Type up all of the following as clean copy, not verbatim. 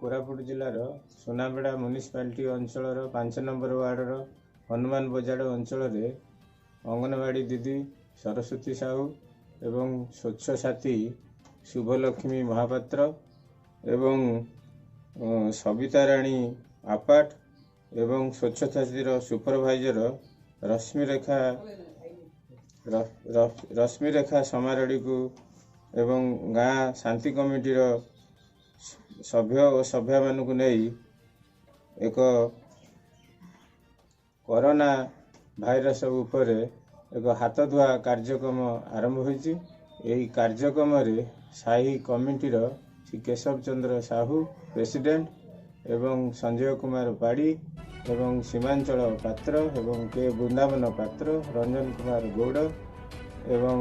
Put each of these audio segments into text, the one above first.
କୋରାପୁଟ ଜିଲ୍ଲାର ସୁନାବେଡ଼ା ମ୍ୟୁନିସିପାଲିଟି ଅଞ୍ଚଳର 5 ନମ୍ବର ୱାର୍ଡ଼ର ହନୁମାନ ବଜାର ଅଞ୍ଚଳରେ ଅଙ୍ଗନବାଡ଼ି ଦିଦି ସରସ୍ୱତୀ ସାହୁ ଏବଂ ସ୍ୱଚ୍ଛ ସାଥୀ ଶୁଭଲକ୍ଷ୍ମୀ ମହାପାତ୍ର ଏବଂ ସବିତା ରାଣୀ ଆପାଟ ଏବଂ ସ୍ୱଚ୍ଛ ସାଥୀର ସୁପରଭାଇଜର ରଶ୍ମିରେଖା ସମାରଡ଼ିକୁ ଏବଂ ଗାଁ ଶାନ୍ତି କମିଟିର ସଭ୍ୟ ଓ ସଭ୍ୟାମାନଙ୍କୁ ନେଇ ଏକ କରୋନା ଭାଇରସ ଉପରେ ଏକ ହାତ ଧୁଆ କାର୍ଯ୍ୟକ୍ରମ ଆରମ୍ଭ ହୋଇଛି। ଏହି କାର୍ଯ୍ୟକ୍ରମରେ ସାହି କମିଟିର ଶ୍ରୀ କେଶବ ଚନ୍ଦ୍ର ସାହୁ ପ୍ରେସିଡେଣ୍ଟ ଏବଂ ସଞ୍ଜୟ କୁମାର ପାଢ଼ୀ ଏବଂ ସୀମାଞ୍ଚଳ ପାତ୍ର ଏବଂ କେ ବୃନ୍ଦାବନ ପାତ୍ର, ରଞ୍ଜନ କୁମାର ଗୌଡ଼ ଏବଂ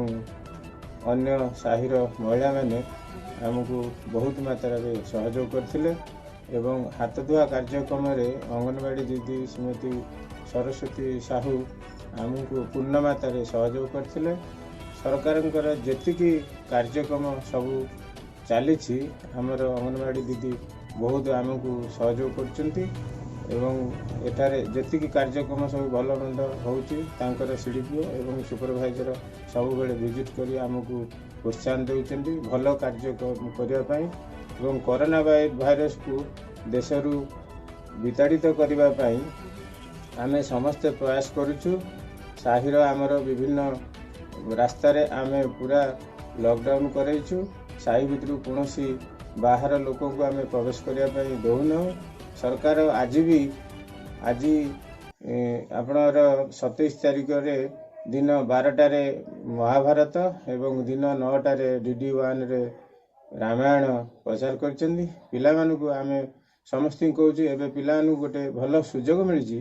ଅନ୍ୟ ସାହିର ମହିଳାମାନେ ଆମକୁ ବହୁତ ମାତ୍ରାରେ ସହଯୋଗ କରିଥିଲେ। ଏବଂ ହାତ ଧୁଆ କାର୍ଯ୍ୟକ୍ରମରେ ଅଙ୍ଗନବାଡ଼ି ଦିଦି ଶ୍ରୀମତୀ ସରସ୍ୱତୀ ସାହୁ ଆମକୁ ପୂର୍ଣ୍ଣ ମାତ୍ରାରେ ସହଯୋଗ କରିଥିଲେ। ସରକାରଙ୍କର ଯେତିକି କାର୍ଯ୍ୟକ୍ରମ ସବୁ ଚାଲିଛି, ଆମର ଅଙ୍ଗନବାଡ଼ି ଦିଦି ବହୁତ ଆମକୁ ସହଯୋଗ କରୁଛନ୍ତି ଏବଂ ଏଠାରେ ଯେତିକି କାର୍ଯ୍ୟକ୍ରମ ସବୁ ଭଲ ମନ୍ଦ ହେଉଛି, ତାଙ୍କର ସିଡ଼ିପିଓ ଏବଂ ସୁପରଭାଇଜର ସବୁବେଳେ ଭିଜିଟ୍ କରି ଆମକୁ ପ୍ରୋତ୍ସାହନ ଦେଉଛନ୍ତି ଭଲ କାର୍ଯ୍ୟ କରିବା ପାଇଁ ଏବଂ କରୋନା ଭାଇରସକୁ ଦେଶରୁ ବିତାଡ଼ିତ କରିବା ପାଇଁ ଆମେ ସମସ୍ତେ ପ୍ରୟାସ କରୁଛୁ। ସାହିର ଆମର ବିଭିନ୍ନ ରାସ୍ତାରେ ଆମେ ପୁରା ଲକଡାଉନ୍ କରାଇଛୁ। ସାହି ଭିତରୁ କୌଣସି ବାହାର ଲୋକଙ୍କୁ ଆମେ ପ୍ରବେଶ କରିବା ପାଇଁ ଦେଉନାହୁଁ। ସରକାର ଆଜି ବି ଆଜି ଆପଣଙ୍କର 27 ତାରିଖରେ ଦିନ 12ଟାରେ ମହାଭାରତ ଏବଂ ଦିନ 9ଟାରେ ଡିଡି 1ରେ ରାମାୟଣ ପ୍ରଚାର କରିଛନ୍ତି। ପିଲାମାନଙ୍କୁ ଆମେ ସମସ୍ତଙ୍କୁ କହୁଛୁ, ଏବେ ପିଲାମାନଙ୍କୁ ଗୋଟେ ଭଲ ସୁଯୋଗ ମିଳିଛି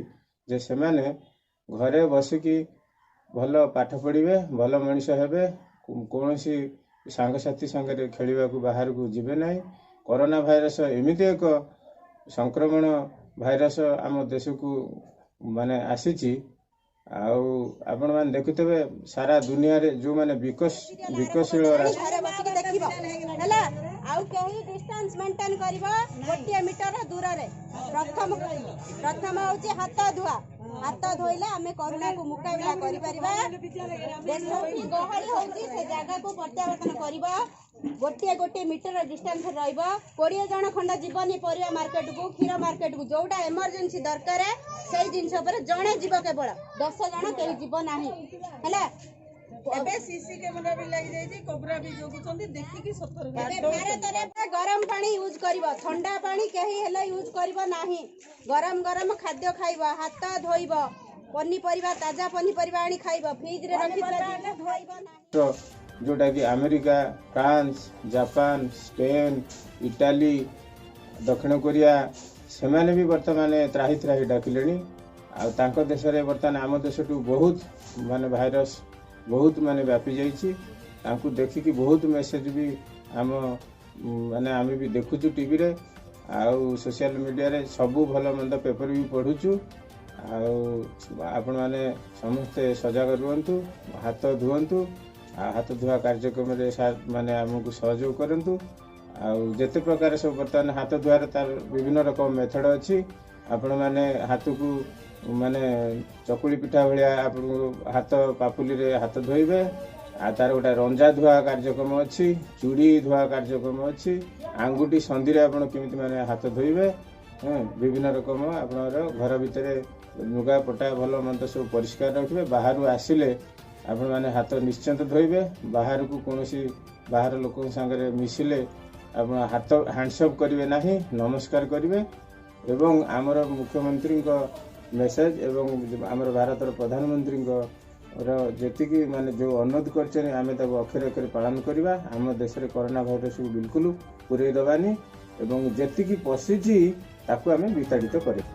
ଯେ ସେମାନେ ଘରେ ବସିକି ଭଲ ପାଠ ପଢ଼ିବେ, ଭଲ ମଣିଷ ହେବେ, କୌଣସି ସାଙ୍ଗସାଥି ସାଙ୍ଗରେ ଖେଳିବାକୁ ବାହାରକୁ ଯିବେ ନାହିଁ। କରୋନା ଭାଇରସ ଏମିତି ଏକ ସଂକ୍ରମଣ ଭାଇରସ ଆମ ଦେଶକୁ ମାନେ ଆସିଛି, ଆଉ ଆପଣମାନେ ଦେଖୁଥିବେ ସାରା ଦୁନିଆରେ ଯେଉଁମାନେ ବିକଶିଳ ରାଷ୍ଟ୍ର ଘରେ ବସିକି ଦେଖିବ ହେଲା, ଆଉ କେହି ଡିଷ୍ଟାନ୍ସ ମେଣ୍ଟେନ କରିବ 1 ମିଟର ଦୂରରେ। ପ୍ରଥମ ହଉଛି ହାତ ଧୁଆ। ହାତ ଧୋଇଲେ ଆମେ କରୋନାକୁ ମୁକାବିଲା କରିପାରିବା। ଦେଶ ଗହଳି ହଉଛି ସେ ଜାଗାକୁ ପ୍ରତ୍ୟାବର୍ତ୍ତନ କରିବ, 1 ମିଟର ଡିଷ୍ଟାନ୍ସ ରହିବ। 20 ଜଣ ଖଣ୍ଡ ଯିବନି ପରିବା ମାର୍କେଟକୁ, କ୍ଷୀର ମାର୍କେଟକୁ। ଯୋଉଟା ଏମର୍ଜେନ୍ସି ଦରକାର ସେଇ ଜିନିଷ ଉପରେ ଜଣେ ଯିବ କେବଳ, 10 ଜଣ କେହି ଯିବ ନାହିଁ ହେଲା। ଏବେ ସିସି କ୍ୟାମେରା ବି ଲାଗିଯାଇଛି, କୋବ୍ରା ବି ଜଗୁଛନ୍ତି ଦେଖିକି ସତର୍କ। ଏବେ ଭାରତରେ ଗରମ ପାଣି ୟୁଜ୍ କରିବ, ଥଣ୍ଡା ପାଣି କେହି ହେଲେ ୟୁଜ୍ କରିବ ନାହିଁ। ଗରମ ଗରମ ଖାଦ୍ୟ ଖାଇବ, ହାତ ଧୋଇବ, ପନିପରିବା ତାଜା ପନିପରିବା ଆଣି ଖାଇବ, ଫ୍ରିଜରେ ରଖିଥିବା ଜିନିଷ ଖାଇବ ନାହିଁ। ଯେଉଁଟାକି America, France, Japan, Spain, Italy, ଦକ୍ଷିଣ କୋରିଆ, ସେମାନେ ବି ବର୍ତ୍ତମାନ ତ୍ରାହି ତ୍ରାହି ଡାକିଲେଣି। ଆଉ ତାଙ୍କ ଦେଶରେ ବର୍ତ୍ତମାନ ଆମ ଦେଶଠୁ ବହୁତ ମାନେ ଭାଇରସ ବହୁତ ମାନେ ବ୍ୟାପି ଯାଇଛି। ତାଙ୍କୁ ଦେଖିକି ବହୁତ ମେସେଜ ବି ଆମ ମାନେ ଆମେ ବି ଦେଖୁଛୁ ଟିଭିରେ ଆଉ ସୋସିଆଲ ମିଡ଼ିଆରେ, ସବୁ ଭଲ ମନ୍ଦ ପେପର ବି ପଢ଼ୁଛୁ। ଆଉ ଆପଣମାନେ ସମସ୍ତେ ସଜାଗ ରୁହନ୍ତୁ, ହାତ ଧୁଅନ୍ତୁ, ଆଉ ହାତ ଧୁଆ କାର୍ଯ୍ୟକ୍ରମରେ ମାନେ ଆମକୁ ସହଯୋଗ କରନ୍ତୁ। ଆଉ ଯେତେ ପ୍ରକାର ସବୁ ବର୍ତ୍ତମାନ ହାତ ଧୁଆର ତାର ବିଭିନ୍ନ ରକମ ମେଥଡ଼ ଅଛି। ଆପଣମାନେ ହାତକୁ ମାନେ ଚକୁଳି ପିଠା ଭଳିଆ ଆପଣଙ୍କୁ ହାତ ପାପୁଲିରେ ହାତ ଧୋଇବେ। ଆଉ ତାର ଗୋଟେ ରଞ୍ଜା ଧୁଆ କାର୍ଯ୍ୟକ୍ରମ ଅଛି, ଚୁଡ଼ି ଧୁଆ କାର୍ଯ୍ୟକ୍ରମ ଅଛି, ଆଙ୍ଗୁଠି ସନ୍ଧିରେ ଆପଣ କେମିତି ମାନେ ହାତ ଧୋଇବେ, ବିଭିନ୍ନ ରକମ ଆପଣଙ୍କର ଘର ଭିତରେ ଲୁଗାପଟା ଭଲ ମନ୍ଦ ସବୁ ପରିଷ୍କାର ରଖିବେ। ବାହାରୁ ଆସିଲେ ଆପଣମାନେ ହାତ ନିଶ୍ଚିନ୍ତ ଧୋଇବେ। ବାହାରକୁ କୌଣସି ବାହାର ଲୋକଙ୍କ ସାଙ୍ଗରେ ମିଶିଲେ ଆପଣ ହାତ ହ୍ୟାଣ୍ଡସପ୍ କରିବେ ନାହିଁ, ନମସ୍କାର କରିବେ। ଏବଂ ଆମର ମୁଖ୍ୟମନ୍ତ୍ରୀଙ୍କ ମେସେଜ ଏବଂ ଆମର ଭାରତର ପ୍ରଧାନମନ୍ତ୍ରୀଙ୍କର ଯେତିକି ମାନେ ଯେଉଁ ଅନୁରୋଧ କରିଛନ୍ତି, ଆମେ ତାକୁ ଅକ୍ଷରେ ଅକ୍ଷରେ ପାଳନ କରିବା। ଆମ ଦେଶରେ କରୋନା ଭାଇରସକୁ ବିଲକୁଲ ପୁରେଇ ଦେବାନି ଏବଂ ଯେତିକି ପଶିଛି ତାକୁ ଆମେ ବିତାଡ଼ିତ କରିବା।